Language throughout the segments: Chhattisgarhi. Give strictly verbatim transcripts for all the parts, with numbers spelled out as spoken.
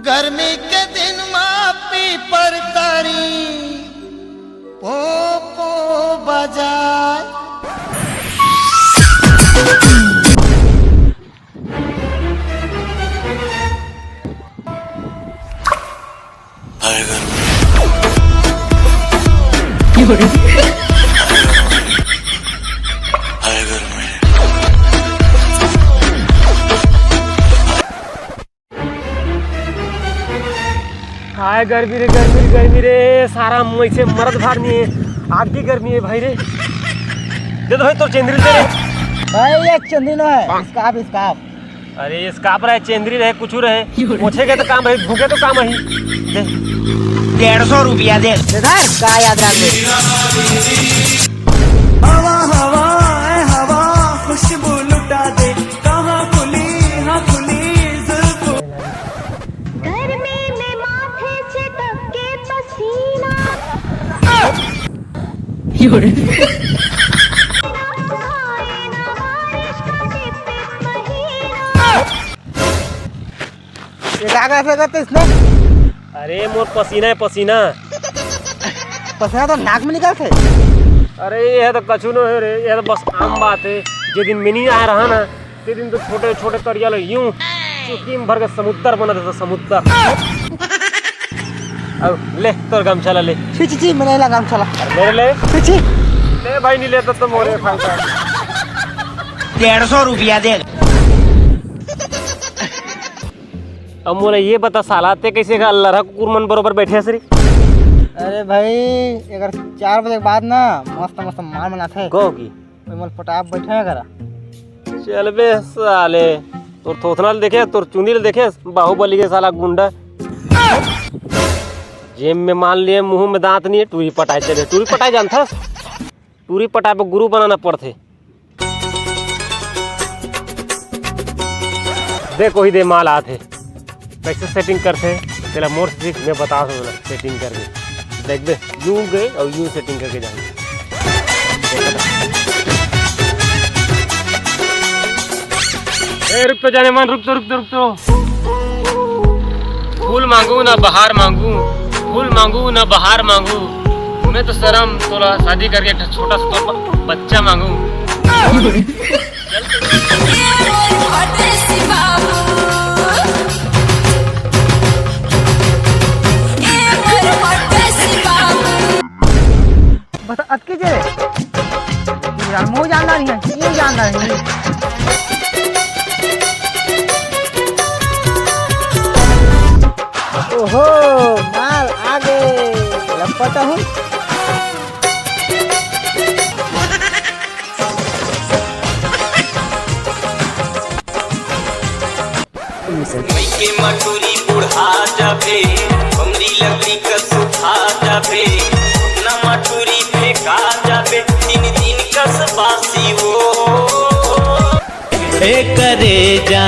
गर्मी के दिन मा पीपर तारी पो पो बजाय। हर घर में, हर घर में। हाय गर्मी रे, गर्मी रे, गर्मी रे, सारा मइसे मरत भार नहीं है। आदि गर्मी है भाई रे। दे दो भाई तोर चेंदरी दे रे। भाई ये चेंदरी ना है, स्कार्फ, स्कार्फ। अरे स्कार्फ रहे, चेंदरी रहे, कुछ रहे, पोछे के तो काम है, भूखे तो काम है। दे। डेढ़ सौ रुपया दे। दे धर, का याद रख ले। हवा हवा, ऐ हवा, खुशबू लुटा दे। कहाँ खुली, हाँ खुली जुल्फ। गर्मी में माथे चिटक के पसीना। यो रे। ये का, का फेंकत है इसने? अरे मोर पसीना है, पसीना। पसीना तो नाक में निकलत है। अरे ये तो कछु न है रे, ये तो बस आम बात है। जे दिन मिनी आ रहा ना, ते दिन तो छोटे छोटे करिया ले यूं चुटकी में भर के समुद्र बना देता, समुद्र। अब ले तोर गमछा ला ले। छी छी छी, मैं नहीं ला गमछा ला। अरे मेरे ले। छी छी। ले भाई, नहीं लेता तो मोरे फायदा। डेढ़ सौ रुपया दे। अब मोला ये बता साला, ते कैसे का लरहा कुकुर मन बरोबर बैठे हस रे? अरे भाई, अगर चार बजे के बाद ना मस्त मस्त माल बनाथे। कहो की? ओए मोल पटाप बैठे है करा। चल बे साले, तोर थोथना ल देखे, तोर चुंदी ल देखे, बाहुबली के साला गुंडा। जेब में मान लिए, मुंह में दांत नहीं है, टूरी पटाए चले, टूरी पटाए जानथस? टूरी पटाए पर गुरु बनाना पड़थे। दे कोई दे माल आथे। कैसे सेटिंग करथे, तेला मोर से सीख, मैं बता सकला सेटिंग करके। देख बे, यूं गए और यूं सेटिंग करके जाएंगे। ए, रुक तो जाने मन, रुक तो, रुक तो, रुक तो। फूल मांगू ना बहार मांगू, फूल मांगू ना बहार मांगू। मैं तो शर्म तोला शादी करके एक ठो छोटा सा तोर ब-, बच्चा मांगू। बता अतके जे रे। यार, मोर जानना नहीं है, ये जानना नहीं। ओहो, माल आगे। लपटा हूँ। मइके मटूरी बुढ़ा जाबे, बमरी लकड़ी कस सुखा जाबे, अपना मटूरी फेंका जाबे, तीन दिन कस बासी वो। ए करेजा,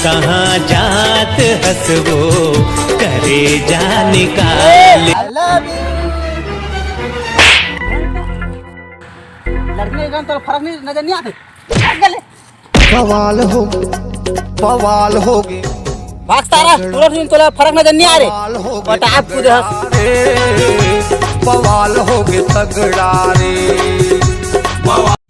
कहाँ जात हस वो, करेजा निकाल। I love you। लड़की लइका तो फर्क नहीं, नजर नहीं आते। बवाल हो, बवाल हो गे। भाग सारा, तुरंत ही तोला फर्क नजर नहीं आ रे। बवाल हो गे, पटाप कूदे हस। तगड़ा रे। बवाल हो गे, तगड़ा रे। बवाल